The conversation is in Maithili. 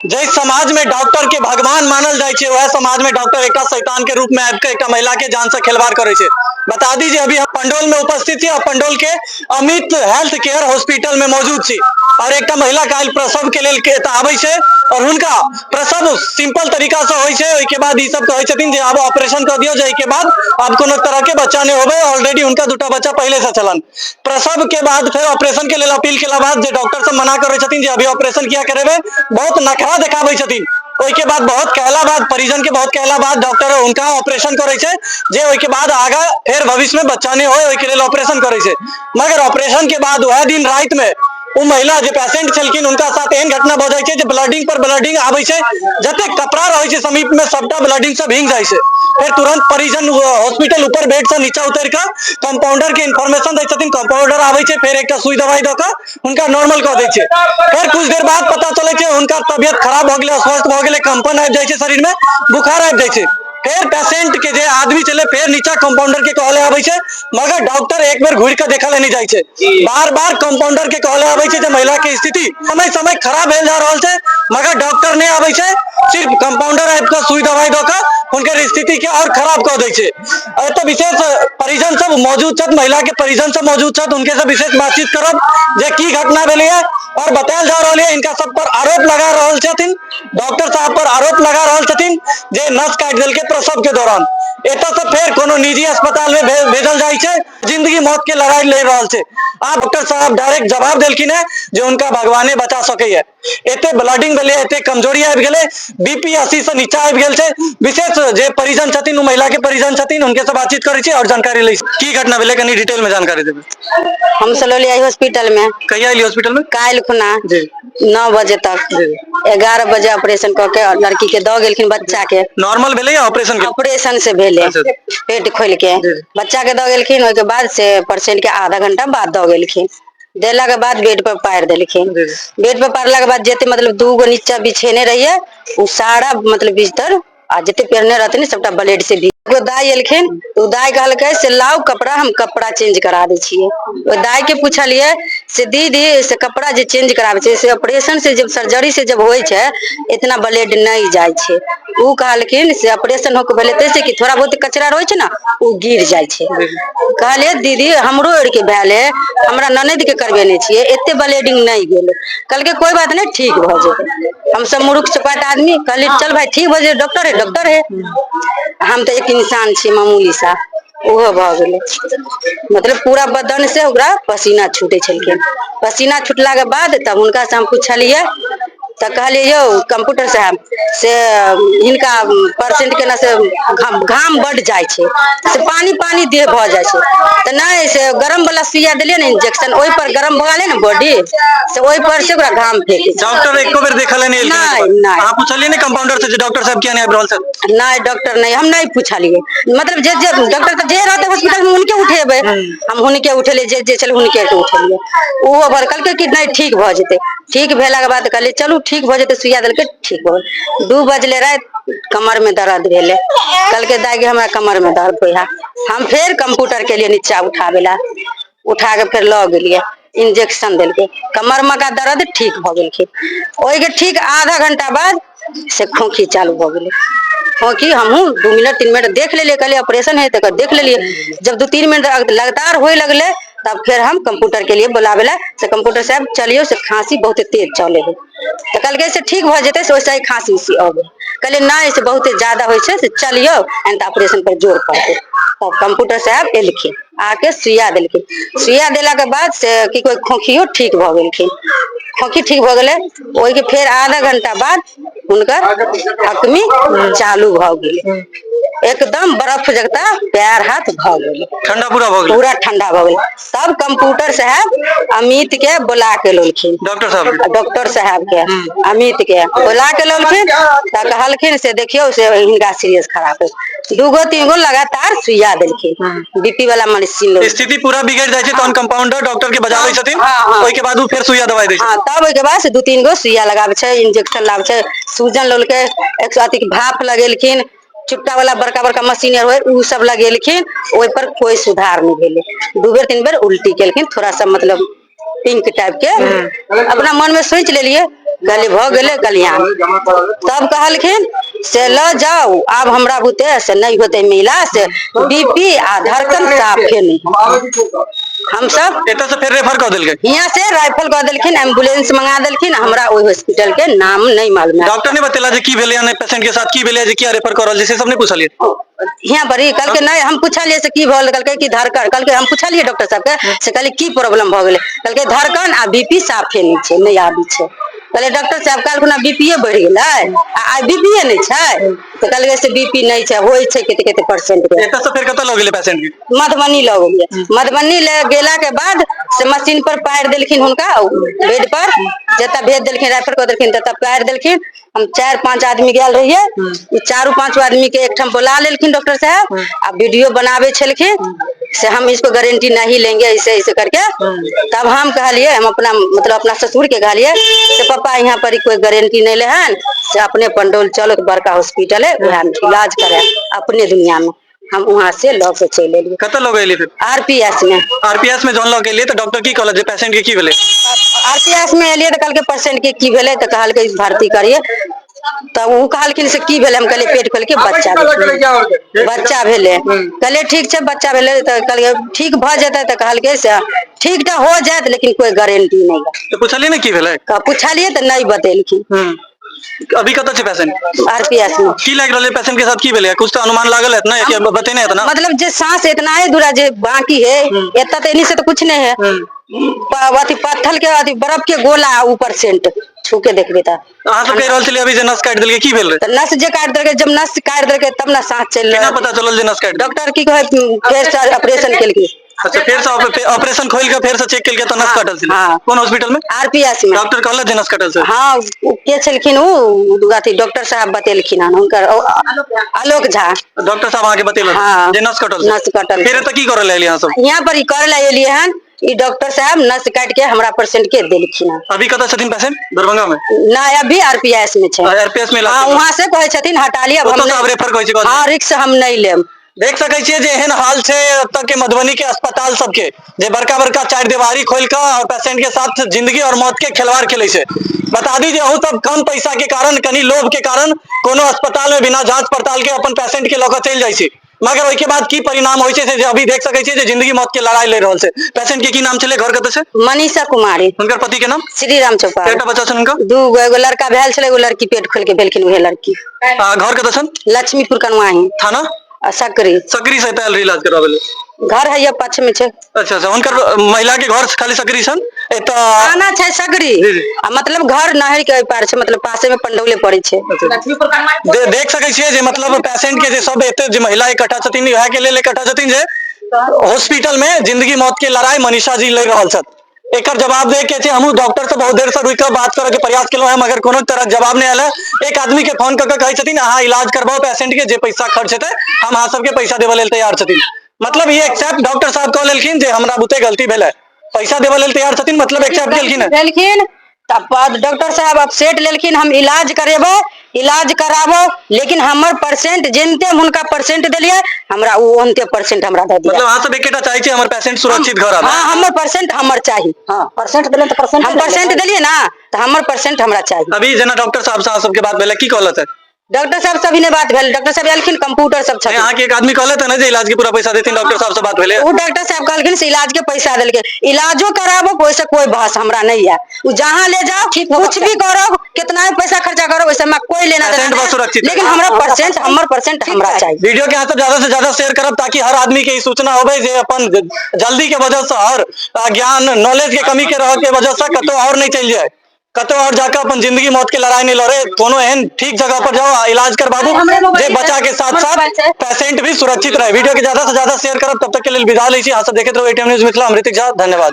जाहि समाज में डॉक्टर के भगवान मानल जाइ छै, वएह समाज में डॉक्टर एकटा शैतान के रूप में आबि के एकटा महिला के जान से खिलवाड़ करै छै। बता दी जे अभी हम पंडौल में उपस्थित छी और पंडौल के अमित हेल्थ केयर हॉस्पिटल में मौजूद छी और एकटा महिला काल्हि प्रसव के लेल एतऽ आबै छै और हुनका प्रसव सिंपल तरीका से होइ छै। ओहिके बाद ई सब कहै छथिन जे आब ऑपरेशन कऽ दियौ, जाहिके बाद आब कोनो तरह के बच्चा नहि होबै। ऑलरेडी हुनका दूटा बच्चा पहिले से छलन। प्रसव के बाद फेर ऑपरेशन के लेल अपील केला बाद जे डॉक्टर सब मना करै छथिन जे अभी ऑपरेशन किया करेबै, बहुत नखरा देखाबै छथिन। ओहिके बाद बहुत कहला बाद, परिजन के बहुत कहला बाद डॉक्टर हुनका ऑपरेशन करै छै, जे ओहिके बाद आगा फेर भविष्य में बच्चा नहीं होय, ओहिके लेल ऑपरेशन करै छै। मगर ऑपरेशन के बाद वएह दिन राति में ओ महिला जे पेशेंट छलखिन, हुनका साथ एहन घटना भऽ जाइ छै जे ब्लडिंग पर ब्लडिंग आबै छै। जते कपड़ा रहै छै समीप में, सबटा ब्लडिंग से भींग जाइ छै। फेर तुरंत परिजन हॉस्पिटल ऊपर बेड से नीचा उतर कऽ कंपाउंडर के इन्फॉर्मेशन दै छथिन। कंपाउंडर आबै छै, फेर एकटा सुई दवाई दऽ कऽ हुनका नॉर्मल कऽ दै छै। फेर कुछ देर बाद पता चलै छै हुनका तबियत खराब भऽ गेलै, अस्वस्थ भऽ गेलै, कंपन आबि जाइ छै, शरीर में बुखार आबि जाइ छै। फेर पेशेंट के जे आदमी छलै, फेर नीचा कंपाउंडर के कहले आबै छै, मगर डॉक्टर एक बेर घुरि के देखल नहि जाइ छै। बार बार कंपाउंडर के कहले आबै छै जे महिला के स्थिति समय समय खराब भेल जा रहल छै, मगर डॉक्टर नहि आबै छै। सिर्फ कंपाउंडर आबि कऽ सुई दवाई दऽ कऽ हुनकर स्थिति के और खराब कऽ दै छै। एतऽ विशेष परिजन सब मौजूद छथि, महिला के परिजन सब मौजूद छथि। हुनके से विशेष बातचीत करब जे की घटना भेलैया और बतायल जा रहल है इनका सब पर आरोप लगा रहल छथिन, डॉक्टर साहब पर आरोप लगा रहल छथिन जे नस काटि देलकै प्रसव के दौरान। एतऽ से फेर कोनो निजी अस्पताल में भेजल जाइ छै। जिंदगी मौत के लड़ाई लड़ रहल छै। आब डॉक्टर साहब डायरेक्ट जवाब देलखिन है जे हुनका भगवाने बचा सकैया। एते ब्लडिंग भेलै, एते कमजोरी आबि गेलै, बीपी 80 से नीचा आबि गेल छै। विशेष जे परिजन छथिन, ओ महिला के परिजन छथिन, हुनके से बातचीत करै छी और जानकारी लै छी। की घटना भेलै, कनी डिटेल में जानकारी देबै। हम सलोली आई हॉस्पिटल में। कहिया एली हॉस्पिटल में? काल्हि खुना 9 बजे तक। 11 बजे ऑपरेशन कऽ के लड़की के दऽ गेलखिन बच्चा के। नॉर्मल भेलै या ऑपरेशन के? ऑपरेशन से भेलै। पेट खोल के बच्चा के दऽ गेलखिन। ओहिके बाद से पेशेंट के आधा घंटा बाद दऽ गेलखिन। देला के बाद बेड पर पारि देलखिन। बेड पर पारला के बाद जते मतलब दू गो नीचा बिछेने रहिए, उ सारा मतलब बिस्तर आ जते पेरने रहथिन सबटा ब्लेड से भी। एगो दाई एलखिन, ओ दाई कहलकै से लाउ कपड़ा, हम कपड़ा चेंज करा दै छियै। ओहि दाई के पूछलियै से दीदी, से कपड़ा जे चेंज कराबै छै से ऑपरेशन से जब सर्जरी से जब होइ छै, इतना ब्लेड नहि जाइ छै। ओ कहलखिन से ऑपरेशन होके भेलै तैसे कि थोड़ा बहुत कचरा रहै छै ने, ओ गिर जाइ छै। कहलियै दीदी, हमरो आरके भेल है, हमरा ननद के करबेने छियै, एते ब्लीडिंग नहि गेलै। कहलकै कोई बात नहीं, ठीक भऽ जेतै। हम सब मूर्ख चपाट आदमी, कहलियै चल भाई, ठीक भऽ जेतै, डॉक्टर है, डॉक्टर है, हम तऽ एक इंसान छी मामूली सा। ओहो भऽ गेलै, मतलब पूरा बदन से ओकरा पसीना छूटे छलखिन। पसीना छुटला के बाद तब हुनका से हम पुछलियै तऽ कहलियै यौ कंप्यूटर साहब, से हिनका पेशेंट के ना से घाम घाम बढ़ जाइ छै, से पानी पानी देह भऽ जाइ छै। तऽ नहि, से गरम वाला सुइया देलियै ने इंजेक्शन, ओहि पर गरम भऽ गेलै ने बॉडी, से ओहि पर से ओकरा घाम फेकै छै। डॉक्टर एको बेर देखल नहि एलखिन? नहि, नहि। अहाँ पुछलियै ने कंपाउंडर से जे डॉक्टर साहब किया नहि आबि रहल छथि? नहि, डॉक्टर नहि, हम नहि पुछलियै। मतलब जे जे डॉक्टर तऽ जे रहतै हॉस्पिटल में हुनके उठेबै। हम हुनके उठेलियै, जे जे छलै हुनके के उठेलियै। ओहो भर कहलकै कि नहि, ठीक भऽ जेतै। ठीक भेलाके बाद कहलियै चलू, ठीक भऽ जेतै, सुइया देलकै, ठीक भऽ गेल। 2 बजले राति, कमर में दर्द भेलै। कहलकै दाइ गे, हमरा कमर में दर्द होइ है। हम फेर कंप्यूटर के लिए नीचा उठाबै ला, उठा के फेर लऽ गेलियै, इंजेक्शन देलकै, कमर में का दर्द ठीक भऽ गेलखिन। ओहिके ठीक आधा घंटा बाद से खोखी चालू भऽ गेलै। खोखी हमहूँ 2 मिनट 3 मिनट देख लेलियै, कहलियै ऑपरेशन है तऽ देख लेलियै। जब 2-3 मिनट लगातार होए लगलै तब फेर हम कंप्यूटर के लिए बोलाबै ला से कंप्यूटर साहब चलियौ, से खांसी बहुत तेज चले है। तऽ कहलकै से ठीक भऽ जेतै, से ओहिसँ ही खांसी उसी अबै। कहलियै नहि, से बहुते ज्यादा होइ छै, से चलियौ, एहन तऽ ऑपरेशन पर जोर पड़तै। तब कंप्यूटर साहब एलखिन, आके सुइया देलखिन। सुइया देलाके बाद से की कहै, खोखियो ठीक भऽ गेलखिन। खोखी ठीक भऽ गेलै, ओहिके फेर आधा घंटा बाद हुनकर हकमी चालू भऽ गेलै, एकदम बर्फ जगता पैर हाथ भऽ गेलै। ठंडा पूरा भऽ गेलै? पूरा ठंडा भऽ गेलै। तब कंप्यूटर साहब अमित के बोला के लेलखिन। डॉक्टर साहब? डॉक्टर साहब के, अमित के बोला के लेलखिन तऽ कहलखिन से देखियौ, से हिनका सीरियस खराब है। 2 गो 3 गो लगातार सुइया देलखिन, बीपी वाला मशीन लोग। स्थिति पूरा बिगड़ जाइ छै तहन कंपाउंडर डॉक्टर के बजाबै छथिन? हाँ, हाँ। ओहिके बाद ओ फेर सुइया दवाई दै छै? हाँ, तब ओहिके बाद से 2-3 गो सुइया लगाबै छै, इंजेक्शन लाबै छै, सूजन लोलके एक सौ अथी भाप लगेलखिन, चुट्टा वाला बड़का बड़का मशीन आर होय उ सब लगेलखिन। ओहि पर कोई सुधार नहि भेलै। 2 बेर 3 बेर उल्टी केलखिन, थोड़ा सा मतलब पिंक टाइप के। अपना मन में सोच लेलिए, कहलिए भऽ गेलै कल्याण। तब कहलखिन से लऽ जाउ, आब हमरा बुते से नहि होतै मिला, से बीपी आ धड़कन साफे नहि। हमसब एतऽ से फेर रेफर कऽ देलकै? हियाँ से राइफल कऽ देलखिन, एम्बुलेंस मंगा देलखिन। हमरा ओहि हॉस्पिटल के नाम नहि मालूम है। डॉक्टर नहि बतेला जे की भेलै या नहि, पेशेंट के साथ की भेलै, जे किया रेफर कऽ रहल छै, से सब नहि पूछलियै? हियाँ पर ही कहलकै नहि, हम पूछलियै से की भऽ गेल, कहलकै कि धड़कन। कहलकै, हम पूछलियै डॉक्टर साहब के से कहलियै की प्रॉब्लम भऽ गेलै? कहलकै धड़कन आ बीपी साफे नहि छै, नहि आबै छै। कहलियै डॉक्टर साहब, काल्हि खुना बीपीए बढ़ि गेलै आ आइ बीपीए नहि छै? तऽ कहलकै से बीपी नहि छै, होइ छै कते कते परसेंट के। एतऽ से फेर कतऽ लऽ गेलै पेशेंट के? मधुबनी लऽ गेलियै। मधुबनी ले गेला के बाद से मशीन पर पारि देलखिन हुनका, बेड पर जतऽ भेज देलखिन, रेफर कऽ देलखिन ततऽ पारि देलखिन। हम चारि पांच आदमी गेल रहियै, ई चारू पांचो आदमी के एकठाम बुला लेलखिन डॉक्टर साहब आ वीडियो बनाबै छलखिन से हम इसको गारंटी नहीं लेंगे, ऐसे ऐसे करके। तब हम कहलिए, हम अपना मतलब अपना ससुर के कहलिए से पापा, यहाँ पर कोई गारंटी नहीं ले हन, से अपने पंडौल चलो तो बड़का हॉस्पिटल है, वहाँ में इलाज करे अपने दुनिया में। हम वहाँ से लऽ के चलि एलियै। कतऽ लऽ गेलियै फिर? आरपीएस में। आरपीएस में जहन लऽ गेलियै तऽ डॉक्टर की कहलक जे पेशेंट के की भेलै? आरपीएस में एलियै तऽ कहलकै पेशेंट के की भेलै? तऽ कहलकै भर्ती करिए। तऽ ओ कहलखिन से की भेलै? हम कहलियै पेट खोलि के बच्चा भेलै, बच्चा भेलै। कहलियै ठीक छै, बच्चा भेलै। तऽ कहलियै ठीक भऽ जेतै? तऽ कहलकै से ठीक तऽ हो जायत, लेकिन कोई गारंटी नहि है। तऽ पूछलियै ने की भेलै? तऽ पुछलियै तऽ नहि बतेलखिन। अभी कतऽ छै पेशेंट? आरपीएस में। की लागि रहल है, पेशेंट के साथ की भेलै? कुछ तऽ अनुमान लागल हेत ने कि बतेने हेत ने? मतलब जे सांस इतना ही दूरा जे बाकी है, एतऽ तऽ एनी से तऽ कुछ नहीं है। अथी पत्थर के अथी बर्फ के गोला ऊपर सेंट छू के देखबे तऽ। अहाँ सब कहि रहल छलियै अभी जे नस काटि देलकै, की भेल रहै? तऽ नस जे काटि देलकै, जब नस काटि देलकै तब ने सांस चलि केना रहल। पता चलल जे नस काटि देलकै? डॉक्टर की कहै, फेर से ऑपरेशन केलकै। अच्छा, फेर से ऑपरेशन खोलि के फेर से चेक केलकै तऽ नस कटल छलै? हाँ। कोन हॉस्पिटल में? आरपीएस में। डॉक्टर कहलक जे नस कटल छै? हाँ, ओ के छलखिन, ओ अथी डॉक्टर साहब बतेलखिन हन, हुनकर आलोक झा। डॉक्टर साहब अहाँके बतेलक? हाँ। जे नस कटल छै? नस कटल। फेर एतऽ की करऽ लेल एलियै अहाँ सब? यहाँ पर ई करे ला एलियै हन, ई डॉक्टर साहब नस काटि के हमरा पेशेंट के देलखिन हन। अभी कतऽ छथिन पेशेंट, दरभंगा में? नहि, अभी आरपीएस में छै। आरपीएस में इलाज हाँ। चलि रहल? वहाँ से कहै छथिन हटा लिअ, अब हम ओतऽ से नहि- आब रेफर कहै छै कऽ हाँ, रिक्स हम नहि लेब। देख सकै छियै जे एहन हाल छै एतऽ के मधुबनी के अस्पताल सबके, जे बड़का बड़का चारि देवारी खोलि कऽ और पेशेंट के साथ जिंदगी और मौत के खिलवाड़ खेलै छै। बता दी जे अहूँ सब कम पैसा के कारण, कनि लोभ के कारण कोनो अस्पताल में बिना जांच पड़ताल के अपन पेशेंट के लऽ कऽ चलि जाइ छी, मगर ओहिके बाद की परिणाम होइ छै से जे अभी देख सकै छियै जे जिंदगी मौत के लड़ाई लड़ि रहल छै। पेशेंट के की नाम छलै, घर कतऽ छै? मनीषा कुमारी। हुनकर पति के नाम? श्री राम चौपाल। कएटा बच्चा छनि हुनका? दू गो, एगो लड़का भेल छलै, एगो लड़की पेट खोलि के भेलखिन, उहे लड़की। घर कतऽ छनि? लक्ष्मीपुर कनवाही। थाना? आ सकरी। सकरी से एतऽ आयल इलाज कराबै लेल? घर है ये पक्ष में छै। अच्छा, हुनकर महिला के घर खाली सकरी छनि एतऽ? थाना छै सकरी जी, जी। आ मतलब घर नहर के ओहि पार छै, मतलब पासे में पंडौले पड़ै छै। देख सकै छियै जे मतलब पेशेंट के जे सब एते जे महिला इकट्ठा छथिन, इएह के लेल इकट्ठा छथिन जे हॉस्पिटल में जिंदगी मौत के लड़ाई मनीषा जी लड़ रहल छथि। एकर जवाब दे के छै, हमहूँ डॉक्टर से बहुत देर से रुकि कऽ बात करऽ के प्रयास केलहुँ हैं, मगर कोनो तरह जवाब नहि आयल है। एक आदमी के फोन कऽ के कहै छथिन अहाँ इलाज करबाउ पेशेंट के, जे पैसा खर्च हेतै हम अहाँ सबके पैसा देबऽ लेल तैयार छथिन। मतलब ई एक्सेप्ट डॉक्टर साहब कऽ लेलखिन जे हमरा बुते गलती भेलै, पैसा देबऽ लेल तैयार छथिन, मतलब एक्सेप्ट केलखिन है। भेलखिन तब बाद डॉक्टर साहब अपसेट लेलखिन, हम इलाज करेबै, इलाज कराबो, लेकिन हमर परसेंट जेनते हम हुनका परसेंट देलियै, हमरा ओ ओनते परसेंट हमरा दऽ दिअ। मतलब अहाँ सब एकेटा चाहै छी हमर पेशेंट सुरक्षित घर आबे? हाँ, हमर परसेंट हमर चाही। हाँ, परसेंट देलियै तऽ परसेंट। हम परसेंट देलियै ना, तऽ हमर परसेंट हमरा चाही। अभी जेना डॉक्टर साहब से अहाँ सबके बात भेलै, की कहलथि है? डॉक्टर साहब से अभी नहि बात भेल, डॉक्टर साहब एलखिन, कंप्यूटर सब छथिन। अहाँके एक आदमी कहलथि ने जे इलाज के पूरा पैसा देथिन, डॉक्टर साहब से बात भेलै? ओ डॉक्टर साहब कहलखिन से इलाज के पैसा देलकै, इलाजो कराबो, ओहिसे कोई बहस हमरा नहीं है। उ जहाँ ले जाओ, कुछ भी करो, कितना भी पैसा खर्चा करो, ओहिसे हमरा कोई लेना देना पेशेंट नहीं। बस सुरक्षित लेकिन रहे। हमरा परसेंट, हमर परसेंट हमरा चाहिए। वीडियो के अहाँ सब ज्यादा से ज्यादा शेयर करब ताकि हर आदमी के ई सूचना होबे जे अपन जल्दी के वजह से और ज्ञान नॉलेज के कमी के रह के वजह से कतौ और नहीं चलि जाए, कतौ और जाकर अपन जिंदगी मौत के लड़ाई नहीं लड़े, कोनो एहन ठीक जगह पर जाओ आ इलाज करबाबू जे बच्चा के साथ साथ पेशेंट भी सुरक्षित रहे। वीडियो के ज्यादा से ज्यादा शेयर करब। तब तक के लेल विदा लै छी। अहाँ सब देखैत रहू एटीएम न्यूज मिथिला, अमृतिक झा, धन्यवाद।